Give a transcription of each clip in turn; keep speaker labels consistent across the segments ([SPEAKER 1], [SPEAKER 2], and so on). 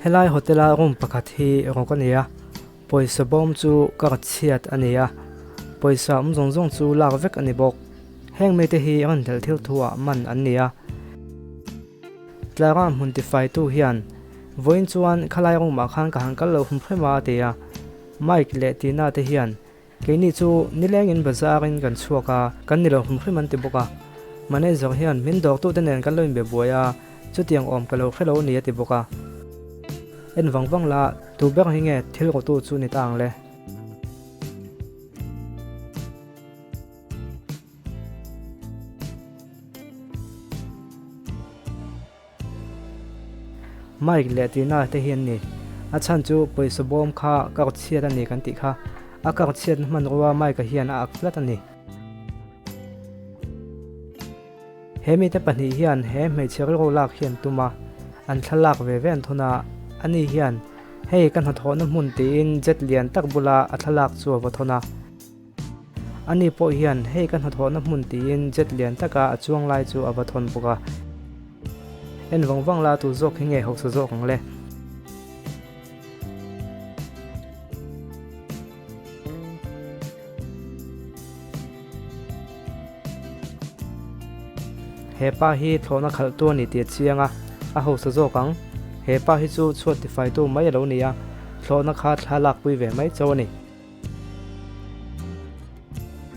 [SPEAKER 1] Helai hotel a room pakhat hi rawk a ni a, pawisa bawm chu ka rawt chhiat a ni a, pawisa awm zawng zawng chu lak vek a ni bawk. Heng mite hi rawn hlelh thil thu ah man an ni a. Tlara hmun tifaitu hian vawiin chuan khalai room ah khan ka han kal lo hum hrem a a ti a, Mike leh Tina te hian Keini chu nilengin bazar in kan chhuak a, kan ni lo hrim hrim an ti bawk a. Manager hian min dawrtute nen kan lo inbe buai a, chutiang awm ka lo hre lo ni a ti bawk a. En vang vang la, tu ber hi nge thil rawtu chu ni ta ang le? Mike leh Tina te hi an ni. A chhan chu pawisa bawm kha kar chhiat a ni kan tih kha. A kar chhiatna hmanrua Mike-a hian a ak tlat a ni. He mite pahnih hian he hmeichhe rilru lak hi an tum a, an thlalak ve ve an thawn a. Ani hian, Hei ka hnathawhna hmun tiin jet lian tak bula a thlalak chu a va thawn a. Ani pawh hian hei ka hnathawhna hmun tiin jet lian taka a chuang lai chu a va thawn bawk a. En vang vang la tu zawk hi nge hausa zawk ang le. He pa hi thlawhna khalhtu a ni tih a chiang a, a hausa zawk ang. He pa hi chu chhuat tifaitu mai a lo ni a, thlawhna kha thla lakpui ve mai chauh a ni.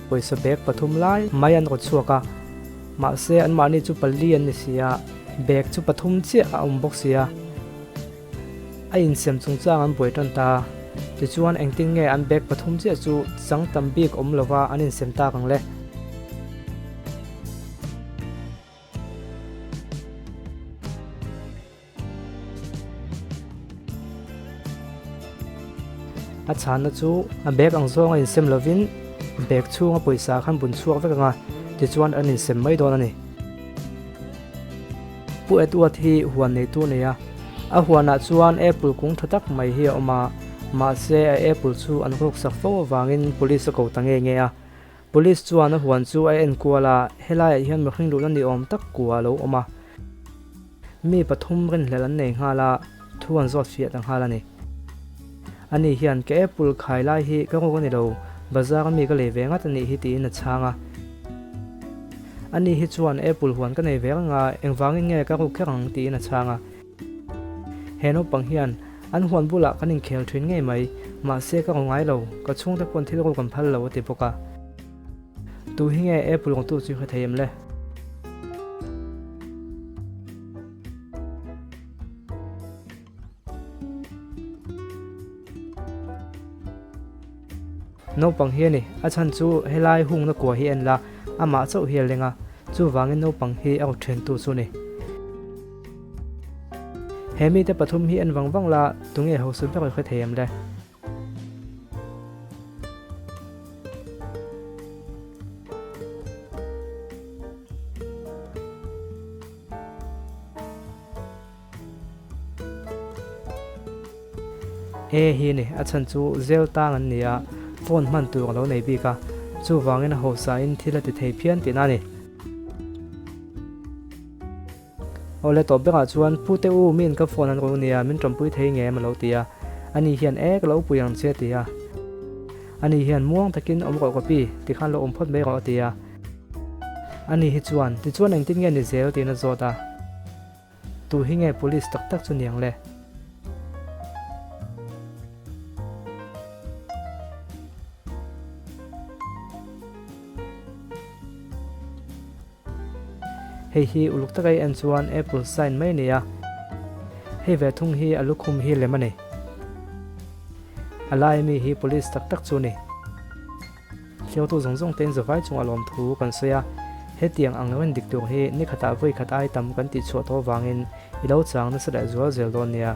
[SPEAKER 1] Pawisa bag pathum lai mai an rawn chhuak a, mahse anmahni chu pali an ni si a, bag chu pathum chiah a awm bawk si a, a insem chungchang an buai tan ta. Tichuan engtin nge an bag pathum chiah chu chang tam bik awm lova an insem tak ang le? A chhanna chu a bag ang zawng a insem lovin bag chhunga pawisa khan bun chhuak vek ang a, tichuan an insem mai dawn a ni. Pu Edward hi huan neitu a nei a, a huanah chuan apple kung tha tak mai hi a awm a, mahse a apple chu an ruksak fo avangin police a ko ta nge nge a. Police chuan a huan chu a enkual a, helaiah hian mihring luhna ni awm tak kua a lo awm a. Mi pathum rinhlelh an nei nghal a, thu an zawt fiah ta nghal a ni. Ani hian ka apple khai lai hi ka ruk a ni lo, bazar a mi ka lei ve ngat a nih hi tiin a chhang a. Ani hi chuan apple huan ka nei ve reng a, engvangin nge ka ruk kher ang tiin a chhang a. He naupang hian an huan bulah kan inkhel thin ngei mai, mahse ka ru ngai lo, ka chhungte pawn thil ruk an phal lo a ti bawk a. Tu hi nge apple rawngtu chu hre thei em le? Naupang hi a ni, a chhan chu helai hungna kua hi en la, amah chauh hi a leng a, chuvangin naupang hi a rawt thentu chu a ni. He mite pathum hi en vang vang la, tunge hausa ber i hre thei em le? E hi ni, a chhan chu zel tang an ni a, phone hman tur a lo nei bik a, chuvangin a hausain thil a ti thei phian tihna a ni. Awle tawp berah chuan Pu te u miin ka phone an rawn nia min tawmpui thei ngem a lo ti a, ani hian e ka lo pui ang che a ti a. Ani hian muang takin awm rawh ka pi tikhan lo awm phawt mai rawh a ti a. Ani hi chuan tichuan engtin nge ni zel tiin a zawt a. Tu hi nge police tak tak chu niang le? Hei hi uluk taka i en chuan apple sign mai a ni a, hei ve thung hi a lukhum hi lem a ni. A lai ami hi police tak tak chu a ni. Thliautu zawng zawng tein zavai chungah lawmthu kan sawi a, hetiang ang rin dik tur hi ni khatah vawi khat ai tam kan tihchhuah tawh avangin i lo chang nasa leh zual zel dawn nia.